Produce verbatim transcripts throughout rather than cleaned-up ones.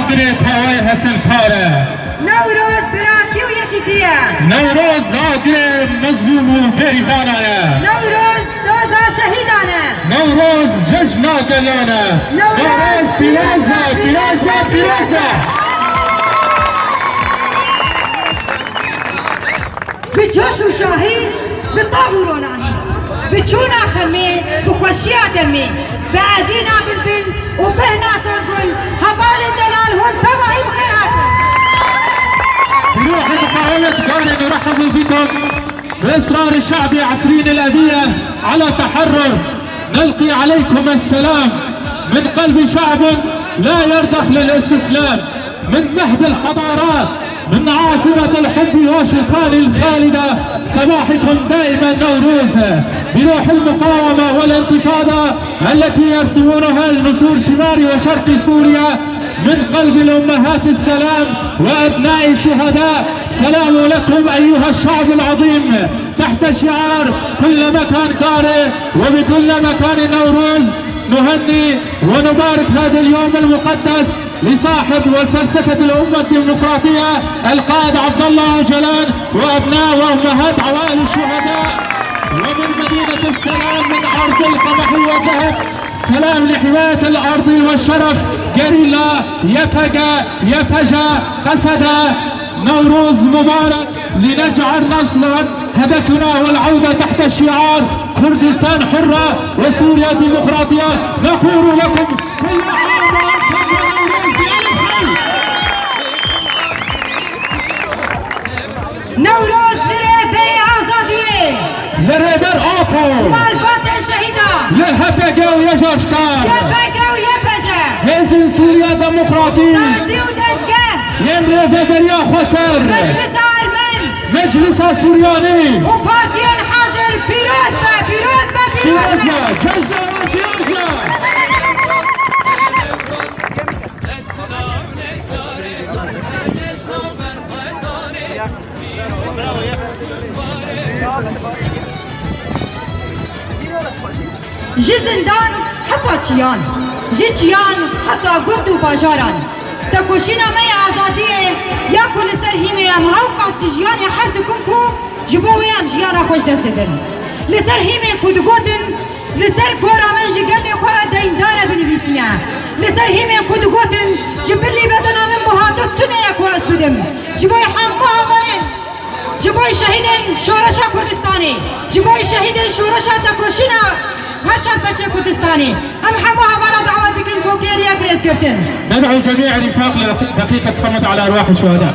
Agirê pawayê hesilkar e. Newroz biratî û yekîtî ye. Newroz agirê mezlûm û berîvana ye. Newroz doza şehîdan e. Newroz cejna gelan e. Newroz pîroz be, pîroz be, pîroz be. Bi coş û şahî, bi tav û ronahî, bi çûna xemê, bi xweşiya demê, bi evîna bilbil û bihna sorgul, hevalên delal hûn tevahî bi xêr hatin. بروح مقاومة قال نرحب بكم بإصرار شعب عفرين الأذية على تحرر. نلقي عليكم السلام من قلب شعب لا يرضخ للاستسلام، من مهد الحضارات، من عاصمة الحب واشنطن الخالدة. صباحكم دائما نوروز بروح المقاومة والانتفاضة التي يرسمونها النسور شمال وشرق سوريا من قلب الأمهات السلام وأبناء الشهداء. سلام لكم أيها الشعب العظيم تحت شعار كل مكان قارئ وبكل مكان نوروز. نهني ونبارك هذا اليوم المقدس لصاحب والفلسفة الأمة الديمقراطية القائد عبد الله أوجلان وأبناء وأمهات عوائل الشهداء ومن مدينة السلام من أرض القمح والذهب. سلام لحماية الأرض والشرف. جريلا، يبقى، يبقى، قسدا، نوروز مبارك. لنجعل نصرا هدفنا والعودة تحت شعار كردستان حرة وسوريا ديمقراطية. نقول لكم كل عام وأنتم بنوروز بألف خير. Newroz li rêberê azadiyê. Li rêber Apo. Malbatên şehîdan. Li H P G û YJA Star. Y P G û Y P J. Hêzên Sûriya Demokratîk. Sazî û dezgeh. Yên Rêveberiya Xweser. Meclisa Ermen. Meclisa Suryanî. Û partiyên hazir pîroz be, pîroz be, pîroz be. Pîroz be. Cejna wan pîroz be. Ji zindan heta çiyan, ji çiyan heta gund û bajaran. Tekoşîna me ya azadiyê ya ku li ser hîmê em hewqas ji jiyanê hez dikin ku ji bo wê em jiyana xwe ji dest didin. Li ser hîmê ku digotin, li ser gora min ji gelê xwe re deyndar e binivîsîne. Li ser hîmê ku digotin, ji bilî bedena min buhatir tune ye ku ez bidim. Ji bo hemû hevalên, ji bo şehîdên Şoreşa Kurdistanê, ji bo şehîdên Şoreşa Tekoşîna her çar perçê Kurdistanê. Em hemû hevala dawet dikin ku kêriyek rêzgirtin. ندعو جميع الرفاق لدقيقة صمت على أرواح الشهداء.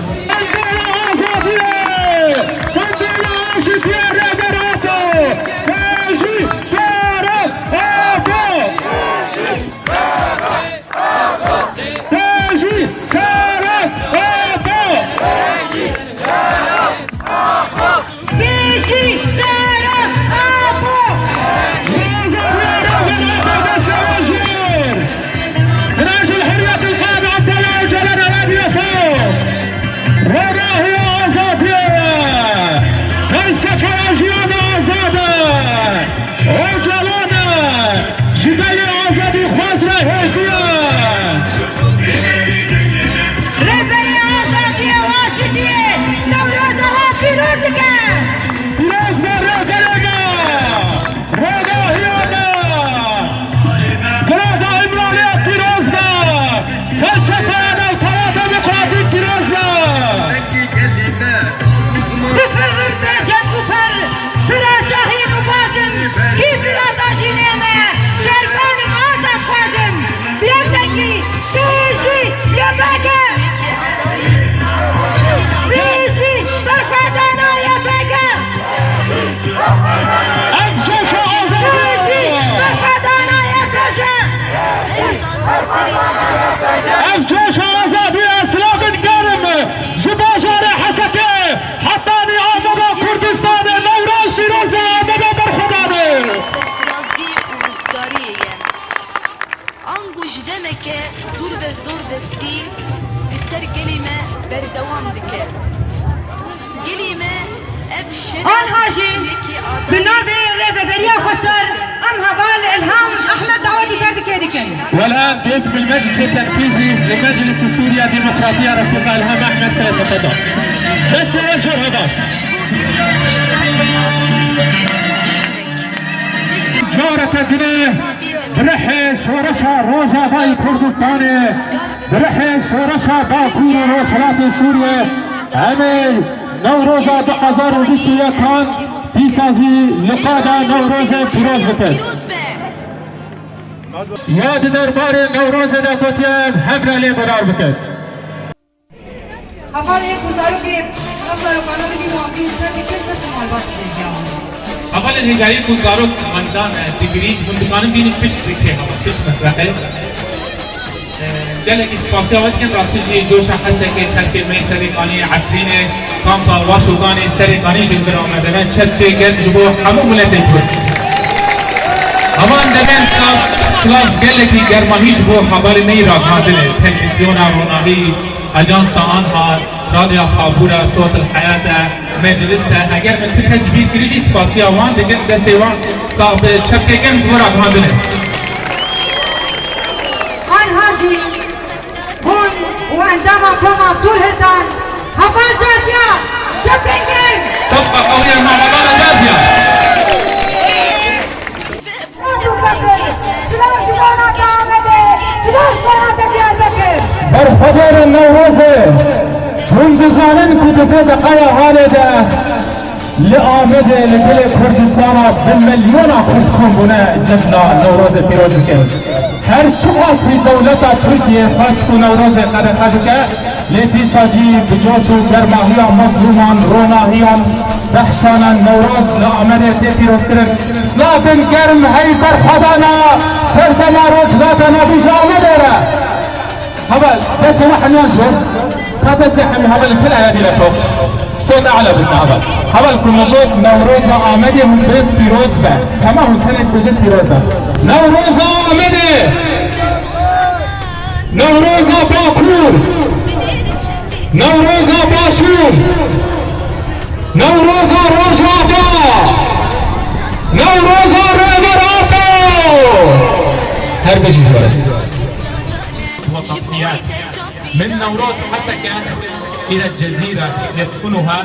Pêşî Serok Apo! Min ajil heriyet el-qaim Abdullah Ocalan ev diye xwe. Rodahiya azadiyê. Felsefeya jiyana azad e. Ocalan e. Ji delê azadîxwaz re hêviya. Rêberê azadiyê û aşitiyê Newroza we pîroz dike. Pîroz be rêberê me. Rodahiya me. Girêda Îmraliya pîroz be. Felsefeya navtara demokratîk pîroz be. Difir be cem û fer, fira şahîn û bazim, kî fira tajînê me, şervan û azad xwazim. Yepegî, bijî, Y P G. Bijî, berxwedana Y P G. Ev coşa azadiyê. Bijî, berxwedana Y P G. Ev coşa azadiyê, ez silavê dikerim ji bajarê Hesekê. Hetanî Ameda Kurdistanê, Newroz pîroz be, Ameda berxwedanê. Serfirazî û rizgariyê ye. Ango ji demeke dûr ve zor destî li ser gelê me berdewam dike. Gelê me ev şeref Anha jî bi navê Rêveberiya Xweser em heval Îlham Ehmed dawetî ser dike dikin. والآن باسم المجلس التنفيذي لمجلس سوريا الديمقراطية رفيق إلهام أحمد سيتفضل. بس يا شرطة. جارة دنيا برحي شورشة روجا باي كردستاني. Bi rihê şoreşa Bakur û Rojhilatê Sûriyê, em ê Newroza du hezar û bîst û yekan dîsa jî li qada Newrozê pîroz bikin. Ya di derbarê Newrozê de gotiye, em hev re lê berar bikin. Hevalê ku zarokê, ev zarokana bibîne, em bîn ser dikir, bitin malbat têgiya. Hevalên hêjayî ku zarok wendan, e, digirîn, hûn dikanin bînin pişt rikê heval, pişt mesreqê. E, gelekî spasiya we dikin, rastî jî coşa Hesekê, xelkê me yê Serêkaniyê, Efrînê, kampa Waşokanê, Serêkanî jî li vir amade ne. Çepkê germ ji bo hemû miletê Kurd. Heman demên silav, silav gelekî germahî ji bo hevalê me yî ragihandinê, televîzyona Ronahî, Ajansa Anha, Radya Xabûra, Sot el Heyat e, Meclis e, eger min tu kes ji bîr kirî jî spasiya wan dikin, destê wan sax be, çepkê germ ji bo ragihandinê. Anha jî hûn û endama Koma Abdul Hildan, heval Caziya, çepkên germ. Sefqa qewiya me hevala Caziya. Berxwedêrên Newrozê, hûn dizanin ku di vê deqeya halê de li Amedê, li dilê Kurdistana bi milyona Kurd kom bûne cejna Newrozê pîroz dikin. Her çiqas jî dewleta Tirkiyê xwest ku Newrozê qedexe bike, Lê dîsa jî bi coş û germahiya mezlûman, ronahiyan, behşanan Newroz li Amedê tê pîrozkirin. Silavên germ hey berxwedana serdema Rojhilata Navîn ji Amedê re. Heval, destê we hemiyan jor. Sa destê hemî heval pil aya dîre xwe. Sot e'la bike heval. Heval ku min got Newroza Amedê hûn bê pîroz be. Hema hûn tenê dibêjin pîroz be. Newroza Amedê! Newroza Bakur! Newroza Başûr! Newroza Rojava! Newroza Rêber Apo! Her bijî. وتضحيات. من نوروز حسكة إلى الجزيرة يسكنها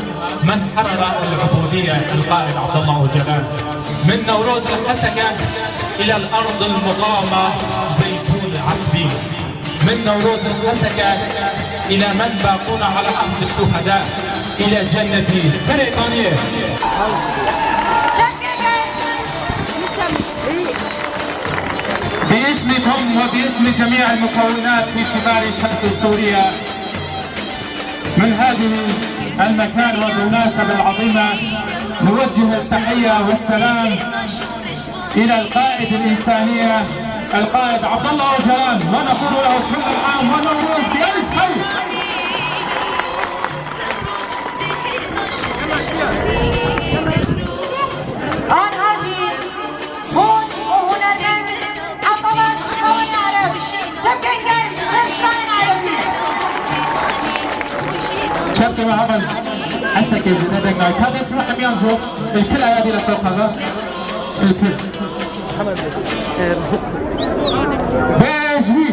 من حرر العبودية القائد عبد الله أوجلان. من نوروز الحسكة إلى الأرض المقاومة زيتون العتبي. من نوروز الحسكة إلى من باقون على عهد الشهداء إلى جنة سريطانية. باسمكم وباسم جميع المكونات في شمال شرق سوريا، من هذه المكان والمناسبة العظيمة نوجه التحية والسلام إلى القائد الإنسانية القائد عبد الله أوجلان، ونقول له كل عام ونوروز بألف خير. Anha jî hûn û hunermend Atalan Şikawan Ereb, çepkên germ, çepkên Erebî. Çepkê me heval Hesekê zêde deng nayê. Ka dest me hemiyan jor, ê kil aya dîre xwe xaza. Ê kil. Bêjî,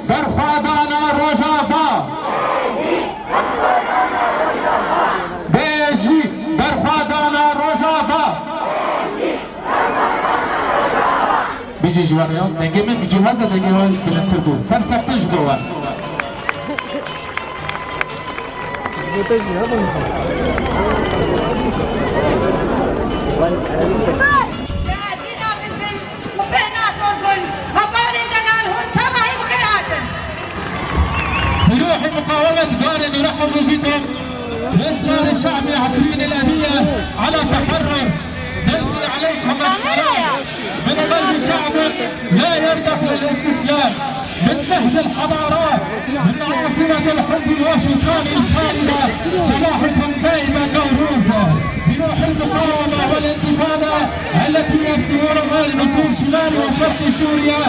berxwedana Rojava. Bêjî, berxwedana Rojava. Bijî ji wan re ya. Dengê min bi cihaz e, dengê wan bilind bû. Ser sextin ji bo wan. Bi ruhî muqawemet garê nûreha bûvîto. Resarê şe'bê Efrînê Levîye ala teherrur. Delqî aleykum esselam. Min qelbî şe'bik la yerce'u lil îstîslâm. Min mehdil hadara. Min asimetil hubbi ve şukrani farida. Sabahıkum daima Newroz. Bi ruhil muqaweme vel intifada. Elleti yefsihûne beyne nusûr şimali ve şerqi Sûriye.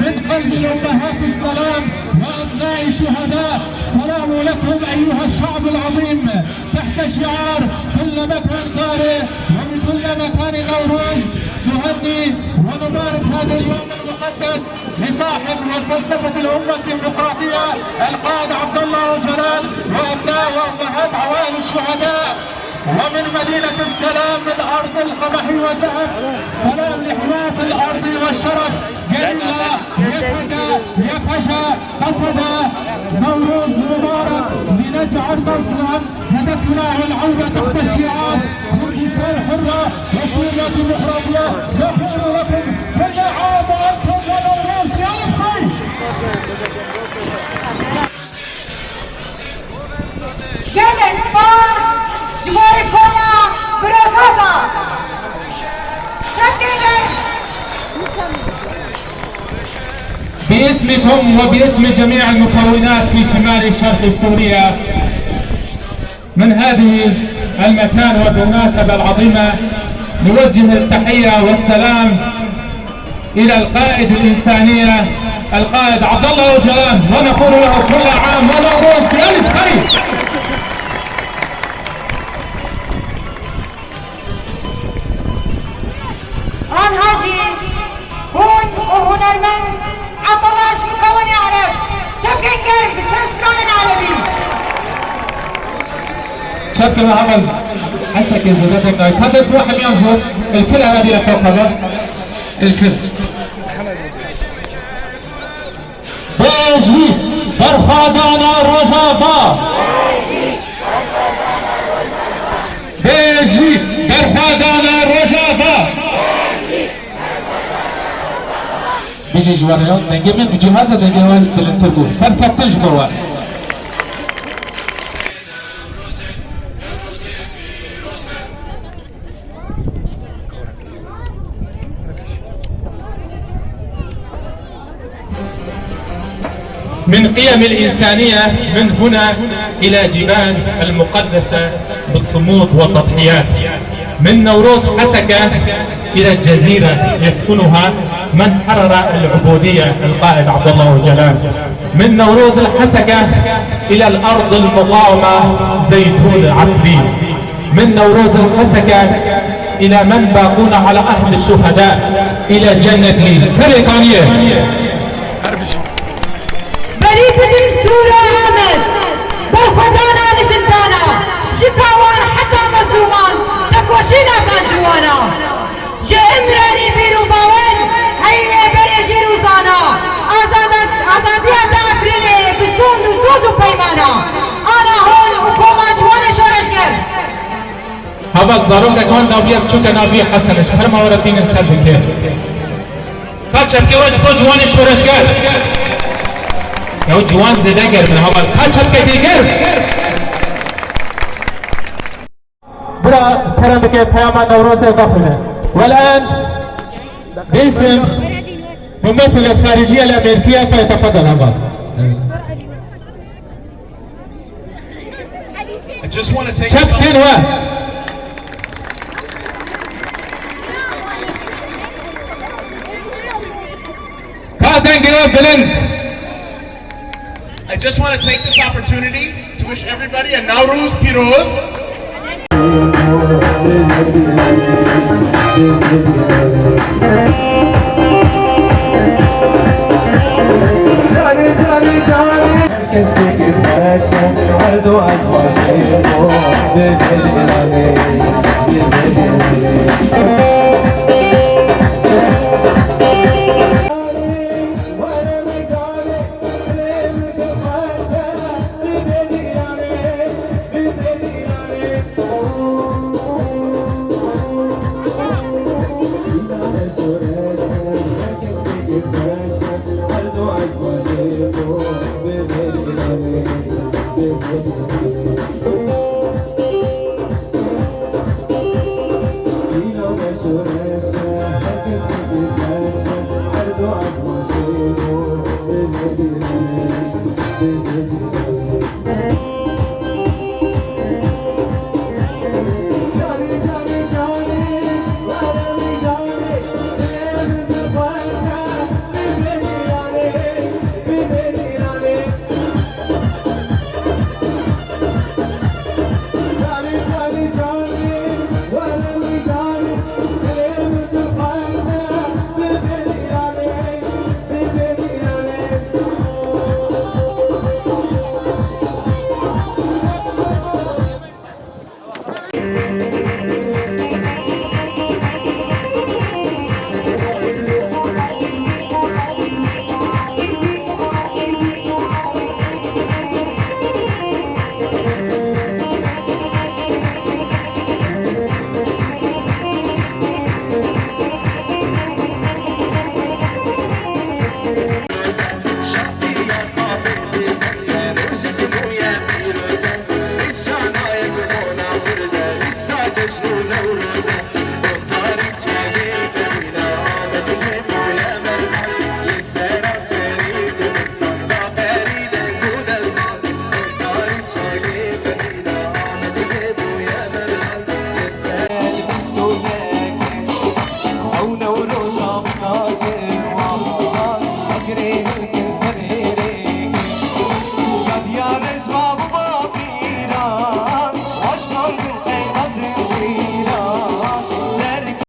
من قلب الأمهات السلام وأبناء الشهداء، سلام لكم أيها الشعب العظيم، تحت شعار كل مكان داري وبكل مكان نوروز. نهني ونبارك هذا اليوم المقدس لصاحب مؤسسة الأمة الديمقراطية القائد عبد الله أوجلان وأبناء وأمهات عوائل الشهداء، ومن مدينة السلام من أرض القمح والذهب، سلام لحماة الأرض والشرف. Gelin la, yepege, yepeje, qesede, Newroz mubarek, mînetî Erd Aslan, hedefina wê li ewle tahta şiar, Kurdistan hurra, Suriye demokratiye, yaqulu lekum, kulle am ve entum ve Newroz şiar bixwî. Gelek spas ji bo rêkoma birokava. Çepkê germ. باسمكم وباسم جميع المكونات في شمال شرق سوريا، من هذه المكان وبالمناسبة العظيمة نوجه التحية والسلام إلى القائد الإنسانية القائد عبد الله أوجلان، ونقول له كل عام ونوروز بألف خير. Anha jî hûn û hunermend Etellah ji mikawenê Ereb, çepkên germ bi çend stranên erebî. Çepkê me heval Hesekê zêde pêk nayê. Ka dest we hemiyan jor, الكل عربي لفوق هذا. الكل. Bêjî berxwedana Rojava! Bêjî berxwedana Rojava! Bijî ji we re ya dengê min bi cihaz e, dengê we bilindtir bû. Serkeftin ji bo we. من قيم الإنسانية من هنا إلى جبال المقدسة بالصمود والتضحيات. من نوروز حسكة إلى الجزيرة يسكنها من حرر العبودية القائد عبد الله أوجلان. من نوروز الحسكة إلى الأرض المقاومة زيتون العتبي. من نوروز الحسكة إلى من باقون على عهد الشهداء إلى جنة سرطانية. Berî bidim Sûra Amed, berxwedana li zindana, ji kawan heta mezlûman, tekoşîna zanci wana. Ji Îmranî bîr û bawer, heyî rêberê jîr û zana, azada-, azadiya te Efrînê bi sond û soz û peymana. Ana hûn û koma ciwanê şoreşger. Heval zarok de kan naviye biçûke naviye Hesen e, ji herma we re tînin ser dike. Ka çepkê we ji bo ciwanê şoreşger. Ya ciwan zêde germ in heval. Ka çepkekê germ. Bira kerem bike peyama Newrozê vexwîne. والآن باسم ممثل الخارجية الأمريكية فيتفضل هذا. I just want to take Çepkên we. Ka dengê we bilind. I just want to take this opportunity to wish everybody a Nowruz Piroz. Herkes dikir teşe, her dua zvaşe, o bebeli.